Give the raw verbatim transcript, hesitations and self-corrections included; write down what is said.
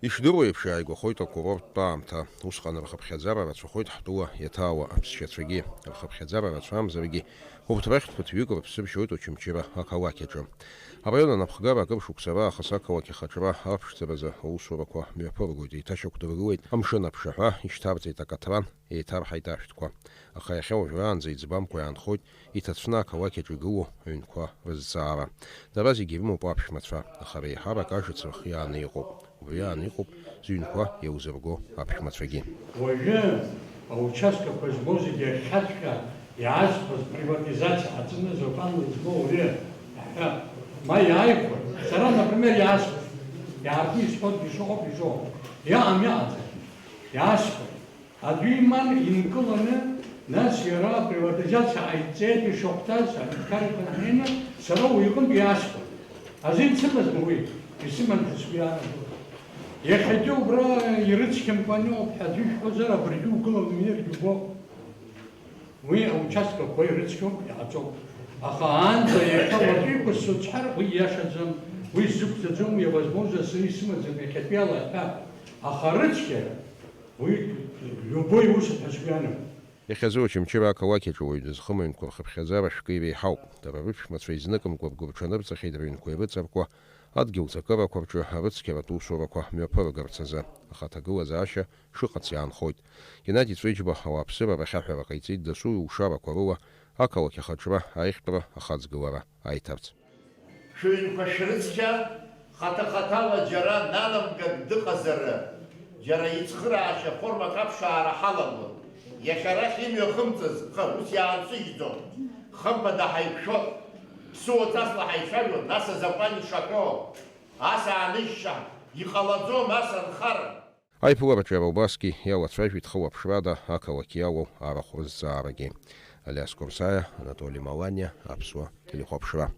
Ишдыруа еиԥш, иааигәахоит акурорттә аамҭа. Усҟан рхыԥхьаӡара рацәахоит ҳтәыла иаҭаауа аԥсшьацәагьы. Рхыԥхьаӡара рацәамзаргьы, урҭ рахьтә ԥыҭҩык рыԥсыбжьоит Очамчыра ақалақь аҿы. Араион анапхгара акыр шықәса раахыс ақалақь ахаҿра аԥшӡаразы аусурақәа мҩаԥыргоит, еиҭашьақәдыргылеит амшын аԥшаҳәа, ишьҭарҵеит акаҭран, еиҭарҳаит ашәҭқәа. Аха иахьа уажәраанӡа иӡбамкәа иаанхоит иҭацәны ақалақь аҿы игылоу аҩнқәа рызҵаара. Дара зегьы ирымоуп аԥшәмацәа, аха реиҳарак ажыц рхиааны иҟоуп. Убри аан иҟоуп зыҩнқәа еилзырго аԥшәмацәагьы. Уажәы аучасткақәа змоу зегьы ахьхьаҵәҟьа иаазхәаз, приватизациа ҟаҵаны азакәанла измоу ауаҩы аҳәа, ма иааихәар, сара, например, иаасхәеит, иаартны исҳәоит, ишыҟоуп, ишыҟоуп, иаҟам, иҟаӡам, иаасхәеит. Аӡәы иман инкыланы, нас иара априватизациа ҟаиҵеит, ишахәҭаз аҳәынҭқарра иҟны ҳнеины, сара уи иҟынтә иаасхәеит. Азин сымазма уи? Исыман ҳәа сгәы иаанагоит. Иахьагьы убра ирыцқьамкәа аныҟоуп ҳәа аӡәы ишәҳәозар, абыржәы угыланы уҩныргьы убоуп. Уи аучасткақәа ирыцқьоуп, иҟаҵоуп. Аха аанӡа иахьа уаҵәы иқәысҵо сҳәар, уи ииашаӡам, уи сзықәҵаӡом, уи авозможность сара исымаӡам иахьатәиала ҳәа. Аха арыцқьара, уи любой усуп ҳәа сгәы иаанагоит. Иахьазы Очамчыра ақалақь аҿы уаҩ дызхым аҩнқәа рхыԥхьаӡара шәкы иреиҳауп. Дара рыԥшәмацәа изныкымкәа ргәырҽанырҵахьеит рыҩнқәа ирыцыркуа, адгьыл ҵакырақәа рҿы арыцқьаратә усурақәа мҩаԥыргарц азы. Аха аҭагылазаашьа шыҟац иаанхоит. Геннади Ҵәеџьба ауааԥсыра рахь аҳәара ҟаиҵеит дасу илшарақәа рыла ақалақь ахаҿра аиӷьтәра ахаҵгылара аиҭарц. Шәыҩнқәа шәрыцқьа, хаҭа-хаҭала џьара нанамгак дыҟазар, џьара ицхыраашьа формак аԥшаара ҳалагон. Иахьа арахь имҩахымҵыз, ха, ус иаансыжьӡом. Хымԥада ҳаиқәшәот. Ԥсуа ҵасла ҳаицәажәон, нас азакәан ишаҳәо. Ас ааныжьша, иҟалаӡом ас анхара. Аиԥылараҿы иара убасгьы иалацәажәеит хылаԥшрада ақалақь иалоу арахә рызҵаарагьы. Алиас Курсаиа, Анатоли Маланиа, Аԥсуа телехәаԥшра.